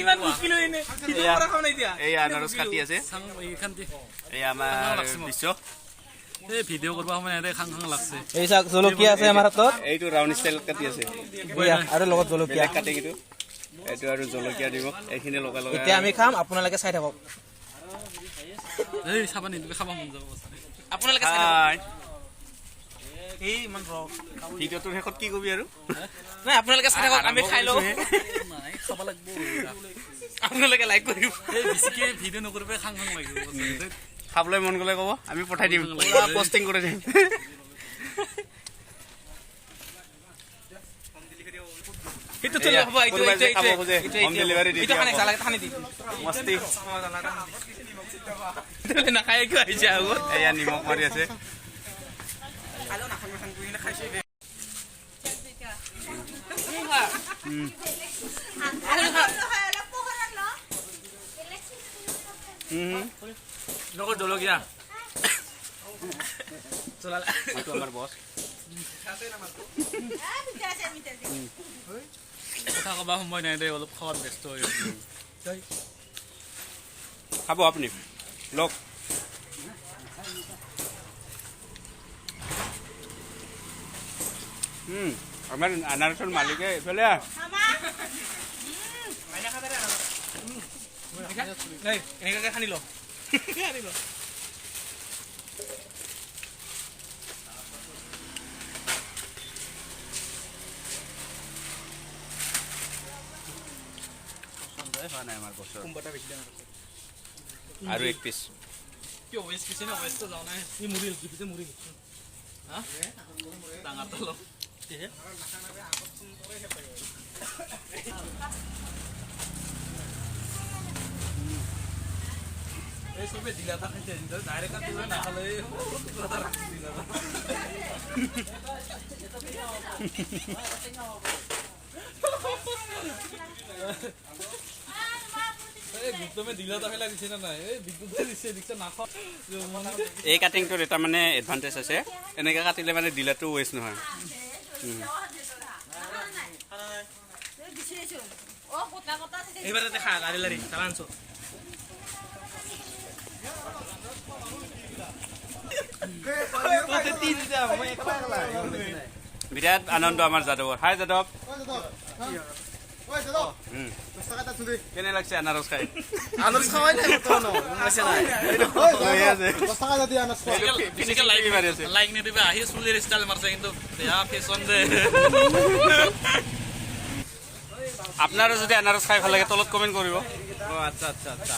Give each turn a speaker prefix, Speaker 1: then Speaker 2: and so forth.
Speaker 1: ইমান মুশকিল হৈ নে
Speaker 2: এয়া।
Speaker 1: পৰা খাওঁ নাই এতিয়া।
Speaker 2: এই আনাৰস কাটি আছে।
Speaker 3: এইখান দি।
Speaker 2: এই আমাৰ দৃশ্য।
Speaker 3: এই ভিডিঅ' কৰিব সময় নাই দে, খাং খাং লাগছে।
Speaker 1: এই চাওক, জলকীয়া আছে আমাৰ হাতত।
Speaker 2: এইটো ৰাউণ্ড ষ্টাইলত কাটি আছে।
Speaker 1: এইয়া, আৰু লগত জলকীয়া।
Speaker 2: বেলেগ কাটিং এইটো। এইটো আৰু জলকীয়া দিব, এইখিনি লগাই লগাই।
Speaker 1: এতিয়া আমি খাম, আপোনালোকে চাই থাকক।
Speaker 3: এই চাবা নিদিবি, খাব মন যাব।
Speaker 1: আপোনালোকে চাই থাকক।
Speaker 2: হাই।
Speaker 1: এই ইমান ৰস।
Speaker 2: ভিডিঅ'টোৰ শেষত কি কবি আৰু?
Speaker 1: নাই, আপোনালোকে চাই থাকক, আমি খাই লওঁ।
Speaker 3: নাই, খাব লাগিব।
Speaker 1: আপোনালোকে লাইক কৰিব।
Speaker 3: এই বেছিকে ভিডিঅ' নকৰিবি, খাং খাং লাগিব।
Speaker 2: খাবলৈ মন গ'লে ক'ব, আমি পঠাই দিম, পষ্টিং কৰি দিম।
Speaker 1: সেইটো
Speaker 2: এয়া,
Speaker 1: হ'ব, এইটো
Speaker 2: কোনোবাই
Speaker 1: এইটো
Speaker 2: যে খাব
Speaker 1: এইটো
Speaker 2: খোজে,
Speaker 1: এইটো
Speaker 2: home delivery দি
Speaker 1: এইটো
Speaker 2: দিয়া
Speaker 1: খানে
Speaker 2: হ'ব।
Speaker 1: জ্বালা খানি দি।
Speaker 2: মস্তি।
Speaker 1: নাখায় কিয় আহিছে আগত?
Speaker 2: এয়া নিমখ মাৰি আছে।
Speaker 3: লগত জলকীয়া।
Speaker 2: এইটো আমাৰ বছ।
Speaker 3: কথা ক'ব সময় নাই দে, অলপ খোৱাত ব্যস্ত হৈ আছো।
Speaker 2: খাব আপুনি, লওক। আমাৰ আনাৰসৰ মালিকে এইফালে আহ।
Speaker 1: এই এনেকুৱাকে খানি ল, খানি ল।
Speaker 2: পচন্দই হোৱা নাই আমাৰ বছৰ।
Speaker 1: কোম্পাটা বেছি ডাঙৰ।
Speaker 2: আৰু এক পিচ।
Speaker 3: কিয় ৱেষ্ট পিছে না, ৱেষ্টটো যোৱা নাই।
Speaker 1: ই মৰিল, জিপিতে মৰিল।
Speaker 3: হা, ডাঙৰটো লওঁ। এই চবে দিলা এটা খাইছে, ডাইৰেক্ট টুকুৰা নাখালে, সৰু টুকুৰা এটা ৰাখি দিলা। এই গৌতমে দিলা এটা ফেলাই দিছে না নাই? এই বিদ্যুতে দিছে, দিছে নাখাওঁ।
Speaker 2: এই কাটিংটোৰ এটা মানে এডভান্টেজ আছে, এনেকৈ কাটিলে মানে দিলাটো ৱেষ্ট নহয়।
Speaker 1: এইবাৰ তাতে খা, লাৰি লাৰি জ্বালা আনছো।
Speaker 2: বিৰাট আনন্দ আমাৰ যাদৱৰ। হাই যাদৱ। কেনে লাগছে আনাৰস খাই?
Speaker 1: আনাৰস খাৱাই নাই বৰ্তমানো, গম পাইছে নাই?
Speaker 2: লৈ আছে।
Speaker 3: বেছিকে লাইক
Speaker 2: মাৰি আছে।
Speaker 3: লাইক নিদিবা। আহি চুলিৰ ষ্টাইল মাৰছে, কিন্তু বেয়া ফেশ্বন যে।
Speaker 2: আপোনাৰো যদি আনাৰস খাই ভাল লাগে, তলত কমেণ্ট কৰিব।
Speaker 1: অ আচ্ছা আচ্ছা আচ্ছা।